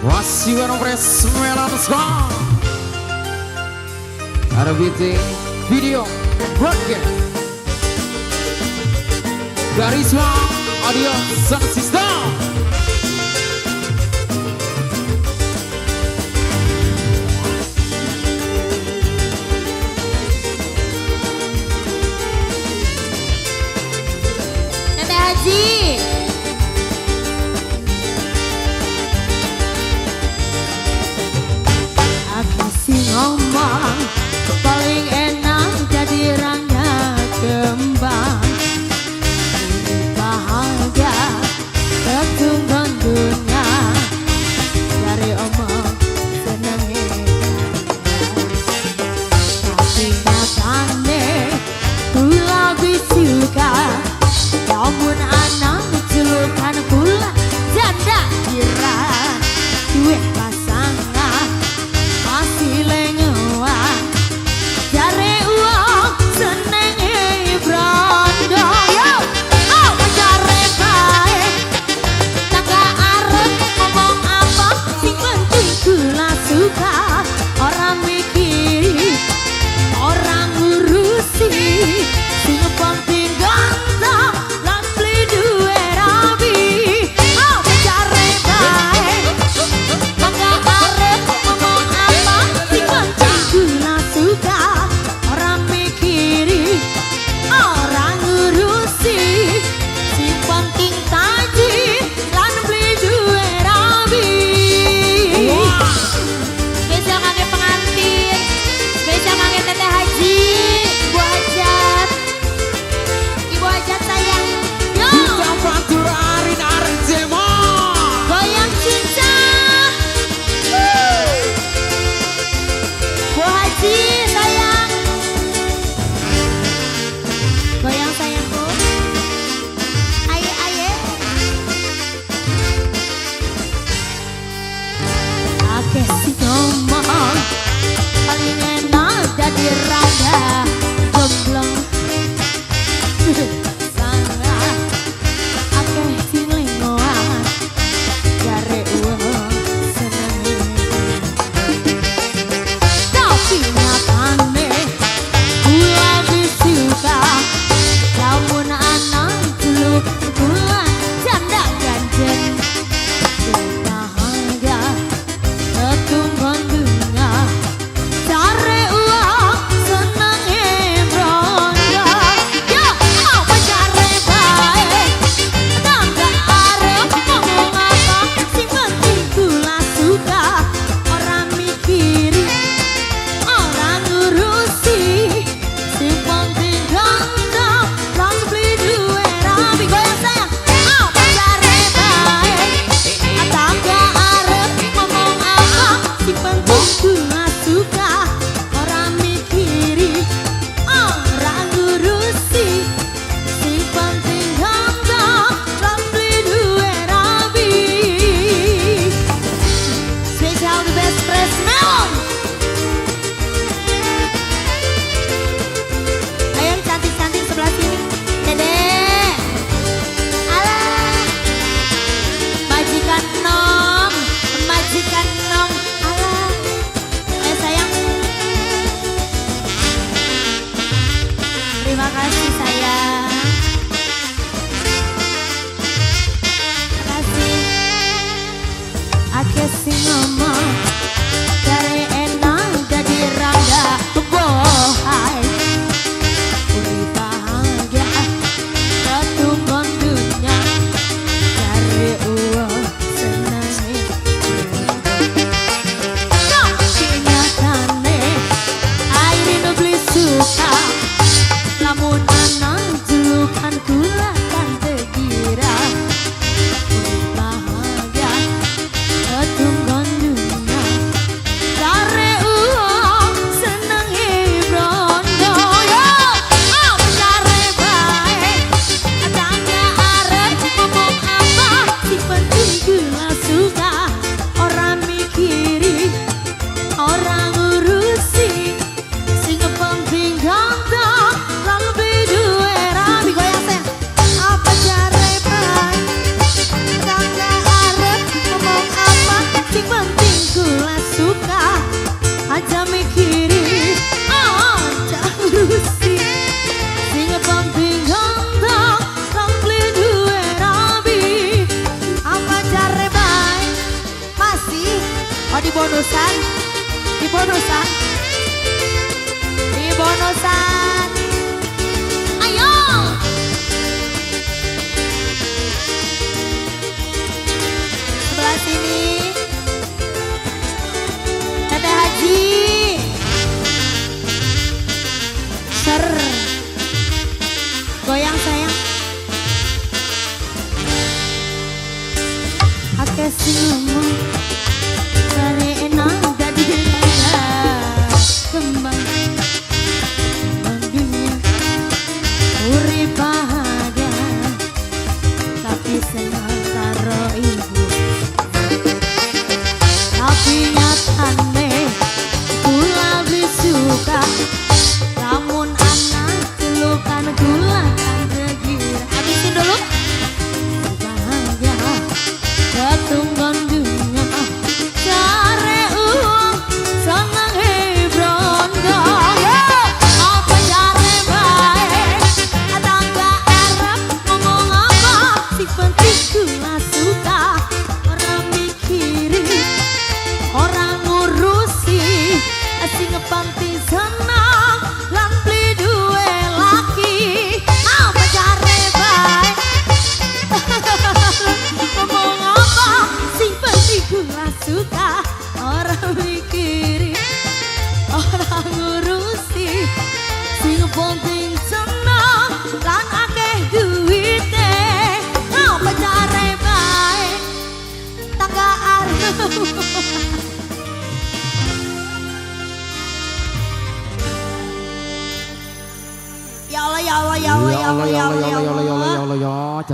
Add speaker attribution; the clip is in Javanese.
Speaker 1: Masih bareng Fresh Melon Song. RBT Video Broadcast, Karisma Audio Sound System.
Speaker 2: Teteh Haji. Aku sih ngomong paling enak jadi rangga kembang. Bahagia ketunggon dunia dari omong senenge, tapi nyatane ku lebih suka namun anak julukan kula janda kira duwe pasangan masih lenguan jare uang senenge brando. Yo, oh, jare bae tangga arep ngomong apa sing penting kula suka, ora mikir ora ngurusi sing penting ganteng lan beli duwe rabi. Oh, jare bae tangga arep ngomong apa sing penting kula suka, ora mikiri ora ngurusi sing penting tajir lan beli duwe rabi. Spesial kangge pengantin, spesial kangge Teteh Haji, Ibu Hajat, Ibu Hajat sayang. Yo,
Speaker 1: Bisa Fatur Arin Arjemo.
Speaker 2: Goyang cinta. Bu Haji sayang, goyang sayangku. Aye aye. Akeh sing ngomong paling enak jadi rada gemblong. Sangat akeh sing lengoan jare uang senenge, tapi nyatane ku lebih suka lamun anak jeluk kula janda ganjen. Bahagia ketunggon dunia cari uang senenge brondo. Yo, apa jare bae tangga arep ngomong apa sing penting kula suka, ora mikiri ora ngurusi sing penting ganteng lan beli duwe rabi. Goyang sayang. Apa jare bae tangga arep ngomong apa sing penting kula suka, ora mikiri ora ngurusi sing penting ganteng lan beli duwe rabi. Spesial the best Fresh Melon. Ayo yang cantik-cantik sebelah sini. Dede. Alah. Majikan nom, majikan nom. Alah. Ayo sayang. Terima kasih sayang. Terima kasih. Akeh sing ngomong jare enak jadi rangga bohai. Urip bahagia ketunggon dunya jare uang senenge, tapi nyatane Airin beli suka lamun anak julukan kula tante gira. Urip bahagia ketunggon dunya. Bonusan, di bonusan, di bonusan. Ayo. Sebelah sini. Teteh Haji. Ser. Goyang sayang. Akeh sing ngomong sare enak dadi kembang dunia urip bahagia tapi senang karo ibu tapi nyatane kula beli suka lamun anak celukan kula kan regira. Habisin dulu. Bahagia ketunggon dunia cari uang seneng hebrondo. Apa jare bae tangga Arab ngomong apa sing penting kula suka ora mikiri ora ngurusi sing penting seneng lan beli duwe laki. Apa jare bae ngomong apa sing penting kula suka ora mikiri ora ngurusi sing penting seneng lan akeh duwite. Apa jare bae tangga Arab. Ya Allah, ya Allah, ya Allah,
Speaker 1: Ya Allah, ya Allah, ya Allah, ya Allah, ya Allah, ya Allah.